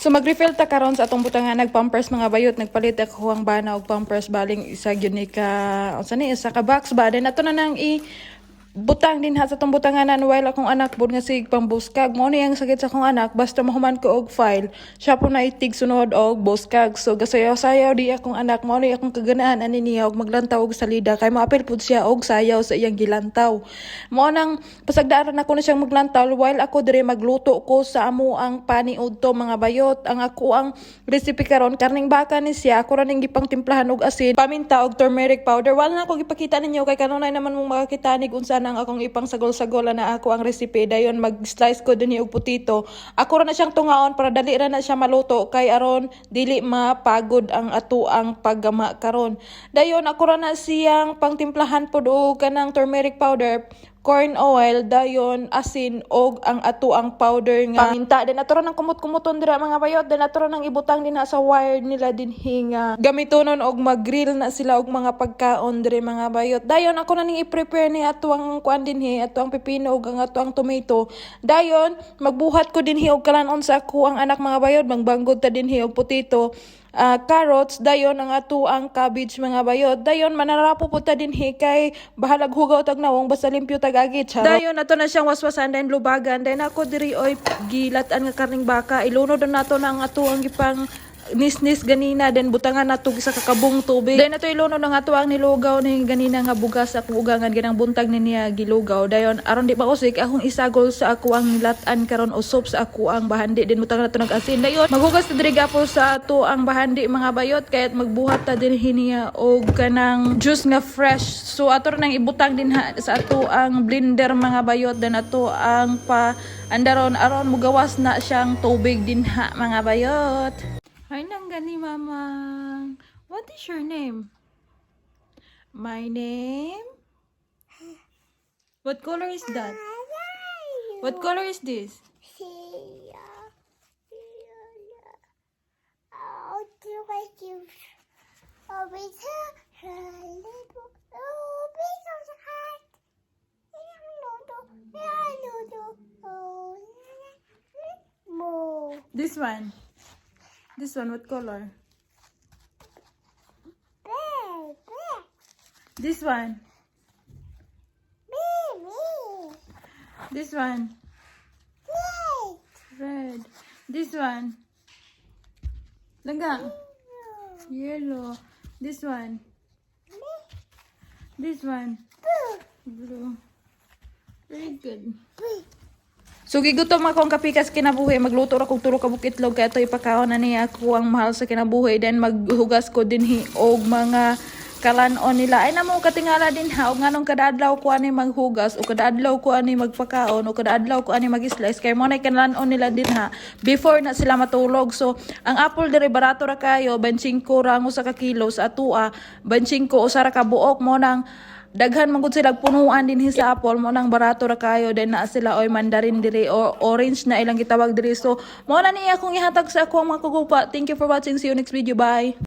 So mag-refill ta karon sa atong butangan nag-Pampers, mga bayot. Nagpalit ako ang bana og Pampers, baling isa gyud ni ka, unsa ni, isa ka box ba. Then ato na nang i butang din ha sa atong butanganan while akong anak bod nga sig pambuskag. Mo ni ang sakit sa akong anak, basta mahuman ko og file, siya po na itig sunod og buskag. So gasayaw-sayaw di akong anak. Mo ni akong kaganaan ani niya og maglantaw og salida kay moapil pud siya og sayaw sa iyang gilantaw. Mo nang pasagdaan ako na siyang maglantaw while ako dire magluto ko sa amo ang paniud to, mga bayot. Ang ako ang recipe karon, karning baka ni siya. Ako ra ning gipang timplahan og asin, paminta og turmeric powder. Wala na ako gipakita ninyo kay kanunay naman mong makakita nig unsa nang akong ipang sagol-sagol na ako ang recipe. Dayon mag-slice ko dinhi og potato. Ako ra na siyang tungaon para dali ra na siya maluto kay aron dili mapagod ang ato ang paggama karon. Dayon ako ra na siyang pangtimplahan pod og kanang turmeric powder, corn oil, dayon asin og ang ato ang powder nga paminta. Then ato ra nang kumot-kumuton dira, mga bayot. Then ato ra nang ibutang din sa wire nila dinhi nga gamitonon og mag-grill na sila og mga pagkaon dire, mga bayot. Dayon ako na ning i-prepare ni ato ang kuan dinhi, ato ang pipino ug ang ato ang tomato. Dayon magbuhat ko dinhi og kalanon sa ako ang anak, mga bayot. Magbanggod ta dinhi og potato, carrots, dayon ang ato ang cabbage, mga bayot. Dayon manarapo po ta dinhi kay bahalag hugaw tag nawong basta limpyo tag agi. Charot. Dayon ato na siyang waswasan then lubagan. Dayon ako diri oy gilatan nga karning baka. Ilunod na nato na ang ato ang gipang nisnis ganina, then butangan nato sa kakabong tubig. Then ato ilunod ang ato ang nilugaw ni ganina nga bugas, akong ugangan ganang buntag ni niya gilugaw. Dayon aron di mausik, akong isagol sa ako ang nilatan karon o soup sa ako ang bahandi. Then butangan nato nag asin. Dayon maghugas ta diri gapos sa ato ang bahandi, mga bayot, kayat magbuhat ta din niya og kanang juice nga fresh. So ato ra nang ibutang din ha sa ato ang blender, mga bayot. Then ato ang pa andaron aron mugawas na siyang tubig din ha, mga bayot. Hi nang gani, mamang. What is your name? My name? What color is that? What color is this? See. Oh, do I do? Oh, it's a little, oh, big hat. Oh, more. This one. This one, what color? Big, big, This one. Big, big, This one. Big. Red. This one. Langga. Yellow. This one. This one. Blue. Very good. So gigutom ako ang kapikas kinabuhi, magluto ra kog tulo ka buok itlog kay ato ipakaon na niya ako ang mahal sa kinabuhi. Then maghugas ko dinhi og mga kalanon nila. Ay namo katingala din ha, og nganong kada adlaw ko ani maghugas o kada adlaw ko ani magpakaon o kada adlaw ko ani mag-slice kay mo na kalanon nila din ha before na sila matulog. So ang apple diri barato ra kayo, 25 ra ang usa ka kilo. Sa atua 25 usa ra ka buok. Mo nang daghan man gud sila punuan din sa apple, mo nang barato ra kayo. Then naa sila oy mandarin diri or orange na ilang gitawag diri. So mo na niya akong ihatag sa ako ang mga kugupa. Thank you for watching. See you next video. Bye.